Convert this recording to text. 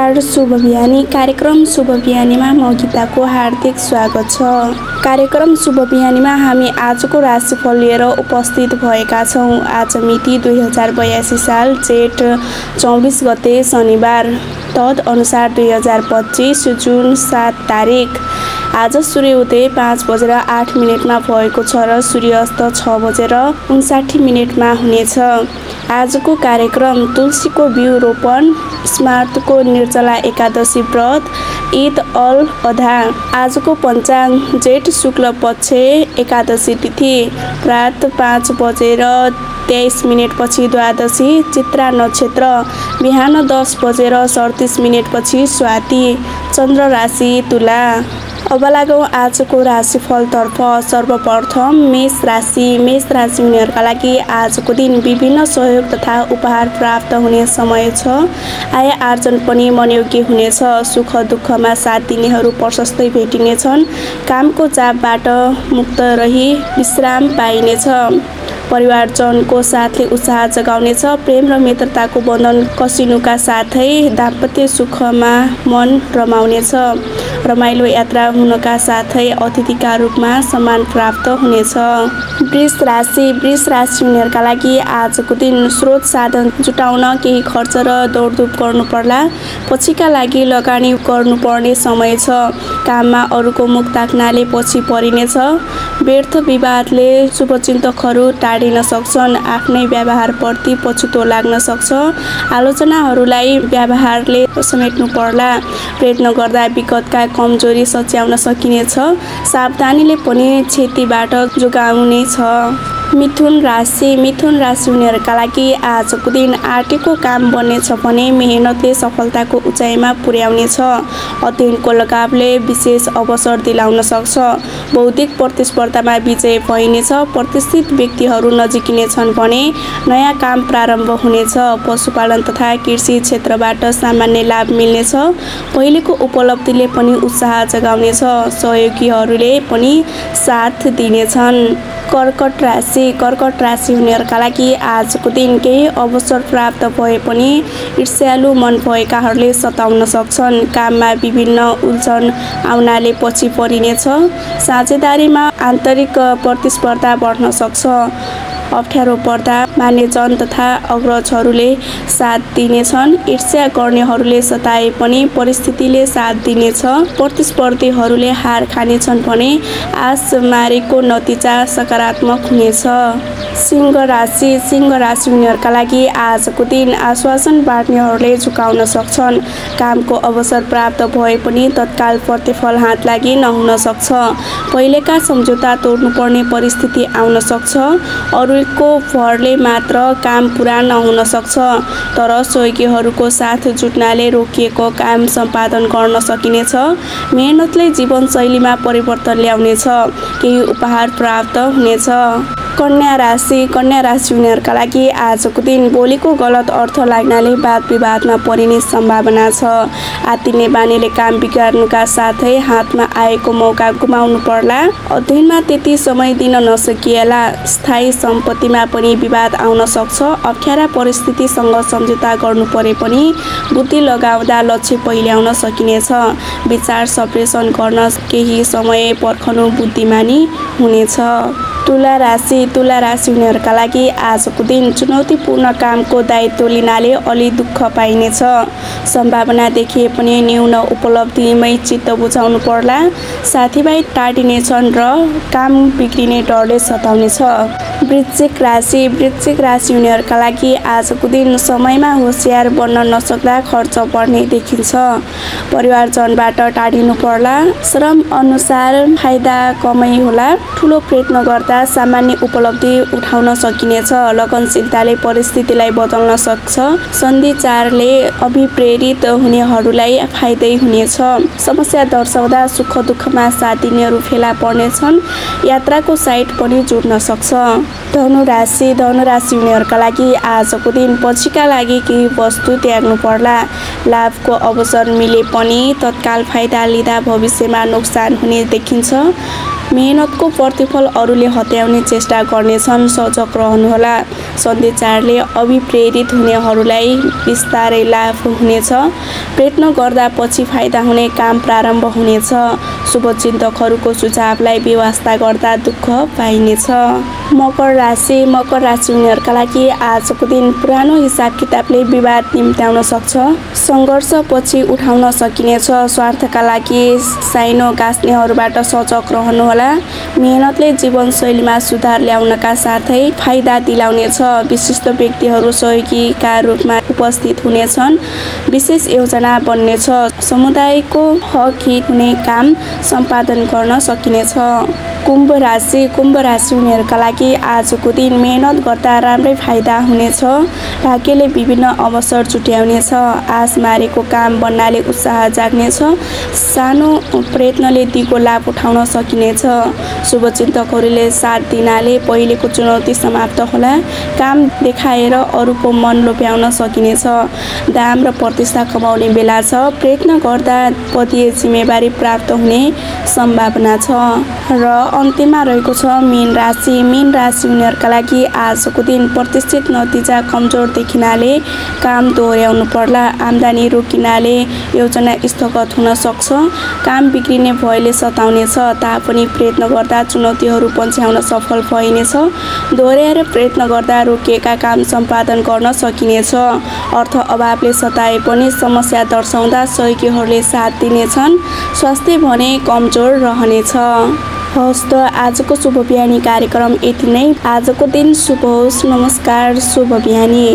नमस्कार शुभ बिहानी कार्यक्रम शुभ बिहानीमा म गीताको हार्दिक स्वागत छ। कार्यक्रम शुभ बिहानीमा हामी आजको राशिफल लिएर उपस्थित भएका छौँ। आज मिति 2082 साल जेठ 24 गते शनिबार, तद अनुसार 2025 जुन 7 तारिक। आज सूर्योदय 5:08 भएको छ र सूर्यास्त 6:59 हुनेछ। आजको कार्यक्रम तुलसीको बिउ रोपण, स्मार्तको निर्जला एकादशी व्रत, ईद अल अधा। आजको पञ्चाङ्ग जेठ शुक्ल पक्ष एकादशी तिथि, प्रात 5:23 पछि द्वादशी, चित्रा नक्षत्र, बिहान 10:37 पछि स्वाति, चन्द्र राशि तुला। अब लागौँ आजको राशिफलतर्फ। सर्वप्रथम मेष राशि हुनेहरूका लागि आजको दिन विभिन्न सहयोग तथा उपहार प्राप्त हुने समय छ। आय आर्जन पनि मनयोग्य हुनेछ। सुख दुःखमा साथ दिनेहरू प्रशस्तै भेटिनेछन्। कामको चापबाट मुक्त रही विश्राम पाइनेछ। परिवारजनको साथले उत्साह जगाउनेछ। प्रेम र मित्रताको बन्धन कसिनुका साथै दाम्पत्य सुखमा मन रमाउनेछ। रमाइलो यात्रा हुनका साथै अतिथिका रूपमा सम्मान प्राप्त हुनेछ। वृष राशि हुनेहरूका लागि आजको दिन स्रोत साधन जुटाउन केही खर्च र दौडधुप गर्नु पर्ला। पछिका लागि लगानी गर्नुपर्ने समय छ। काममा अरूको मुख ताक्नाले पछि परिनेछ। व्यर्थ विवादले शुभचिन्तकहरू टाढिन सक्छन्। आफ्नै व्यवहारप्रति पछुतो लाग्न सक्छ। आलोचनाहरूलाई व्यवहारले समेट्नु पर्ला। प्रयत्न गर्दा विगतका कमजोरी सच्याउन सकिनेछ। सावधानीले पनि क्षतिबाट जोगाउनेछ। मिथुन राशि हुनेहरूका लागि आजको दिन आँटेको काम बन्नेछ भने मेहनतले सफलताको उचाइमा पुर्याउनेछ। अध्ययनको लगावले विशेष अवसर दिलाउन सक्छ। बौद्धिक प्रतिस्पर्धामा विजय भइनेछ। प्रतिष्ठित व्यक्तिहरू नजिकिनेछन् भने नयाँ काम प्रारम्भ हुनेछ। पशुपालन तथा कृषि क्षेत्रबाट सामान्य लाभ मिल्नेछ। पहिलेको उपलब्धिले पनि उत्साह जगाउनेछ। सहयोगीहरूले पनि साथ दिनेछन्। कर्कट राशि हुनेहरूका लागि आजको दिन केही अवसर प्राप्त भए पनि ईर्ष्यालु मन भएकाहरूले सताउन सक्छन्। काममा विभिन्न उल्झन आउनाले पछि परिनेछ। साझेदारीमा आन्तरिक प्रतिस्पर्धा बढ्न सक्छ। अप्ठ्यारो पर्दा मान्यजन तथा अग्रजहरूले साथ दिनेछन्। ईर्ष्या गर्नेहरूले सताए पनि परिस्थितिले साथ दिनेछ। प्रतिस्पर्धीहरूले हार खानेछन् भने आश मारेको नतिजा सकारात्मक हुनेछ। सिंह राशि हुनेहरूका लागि आजको दिन आश्वासन बाँड्नेहरूले झुकाउन सक्छन्। कामको अवसर प्राप्त भए पनि तत्काल प्रतिफल हात लागि नहुन सक्छ। पहिलेका सम्झौता तोड्नुपर्ने परिस्थिति आउन सक्छ। अरूको भरले मात्र काम पुरा नहुन सक्छ। तर सहयोगीहरूको साथ जुट्नाले रोकिएको काम सम्पादन गर्न सकिनेछ। मेहनतले जीवनशैलीमा परिवर्तन ल्याउनेछ। केही उपहार प्राप्त हुनेछ। कन्या राशि हुनेहरूका लागि आजको दिन बोलीको गलत अर्थ लाग्नाले वाद विवादमा परिने सम्भावना छ। आत्तिने बानीले काम बिगार्नुका साथै हातमा आएको मौका गुमाउनु पर्ला। अध्ययनमा त्यति समय दिन नसकिएला। स्थायी सम्पत्तिमा पनि विवाद आउन सक्छ। अप्ठ्यारा परिस्थितिसँग सम्झौता गर्नु परे पनि बुद्धि लगाउँदा लक्ष्य पहिल्याउन सकिनेछ। विचार सम्प्रेषण गर्न केही समय पर्खनु बुद्धिमानी हुनेछ। तुला राशि हुनेहरूका लागि आजको दिन चुनौतीपूर्ण कामको दायित्व लिनाले अलि दुःख पाइनेछ। सम्भावना देखिए पनि न्यून उपलब्धिमै चित्त बुझाउनु पर्ला। साथीभाइ टाढिनेछन् र काम बिग्रिने डरले सताउनेछ। वृश्चिक राशि हुनेहरूका लागि आजको दिन समयमा होसियार बन्न नसक्दा खर्च बढ्ने देखिन्छ। परिवारजनबाट टाढिनु पर्ला। श्रम अनुसार फाइदा कमै होला। ठुलो प्रयत्न गर्दा सामान्य उपलब्धि उठाउन सकिनेछ। लगनशीलताले परिस्थितिलाई बदल्न सक्छ। सन्धिचारले अभिप्रेरित हुनेहरूलाई फाइदै हुनेछ। समस्या दर्शाउँदा सुख दुःखमा साथ दिनेहरू फेला पर्नेछन्। यात्राको साइट पनि जुट्न सक्छ। धनु राशि हुनेहरूका लागि आजको दिन पछिका लागि केही वस्तु त्याग्नु पर्ला। लाभको अवसर मिले पनि तत्काल फाइदा लिँदा भविष्यमा नोक्सान हुने देखिन्छ। मेहनतको प्रतिफल अरूले हत्याउने चेष्टा गर्नेछन्, सजग रहनुहोला। सन्धि 4ले अभिप्रेरित हुनेहरूलाई बिस्तारै लाभ हुनेछ। प्रयत्न गर्दा पछि फाइदा हुने काम प्रारम्भ हुनेछ। शुभचिन्तकहरूको सुझावलाई व्यवस्था गर्दा दुःख पाइनेछ। मकर राशि हुनेहरूका लागि आजको दिन पुरानो हिसाब किताबले विवाद निम्त्याउन सक्छ। सङ्घर्षपछि उठाउन सकिनेछ। स्वार्थका लागि साइनो गाँस्नेहरूबाट सजग रहनुहोला। मेहनतले जीवनशैलीमा सुधार ल्याउनका साथै फाइदा दिलाउनेछ। विशिष्ट व्यक्तिहरू सहयोगीका रूपमा उपस्थित हुनेछन्। विशेष योजना बन्नेछ। समुदायको हक हित हुने काम सम्पादन गर्न सकिनेछ। कुम्भ राशि हुनेहरूका लागि आजको दिन मेहनत गर्दा राम्रै फाइदा हुनेछ। भाग्यले विभिन्न अवसर जुट्याउनेछ। आश मारेको काम बन्नाले उत्साह जाग्नेछ। सानो प्रयत्नले दिगो लाभ उठाउन सकिनेछ। शुभचिन्तकहरूले साथ दिनाले पहिलेको चुनौती समाप्त होला। काम देखाएर अरूको मन लोभ्याउन सकिनेछ। दाम र प्रतिष्ठा कमाउने बेला छ। प्रयत्न गर्दा पदीय जिम्मेवारी प्राप्त हुने सम्भावना छ। र अन्त्यमा रहेको छ मीन राशि हुनेहरूका लागि आजको दिन प्रतिष्ठित नतिजा कमजोर देखिनाले काम दोहोर्याउनु पर्ला। आम्दानी रोकिनाले योजना स्थगित हुन सक्छ। काम बिग्रिने भयले सताउनेछ। तापनि प्रयत्न गर्दा चुनौतीहरू पन्छ्याउन सफल भइनेछ। दोहोर्याएर प्रयत्न गर्दा रोकिएका काम सम्पादन गर्न सकिनेछ। अर्थ अभावले सताए पनि समस्या दर्शाउँदा सहयोगीहरूले साथ दिनेछन्। स्वास्थ्य भने कमजोर रहनेछ। हवस् त आजको शुभ बिहानी कार्यक्रम यति नै। आजको दिन शुभ होस्। नमस्कार। शुभ बिहानी।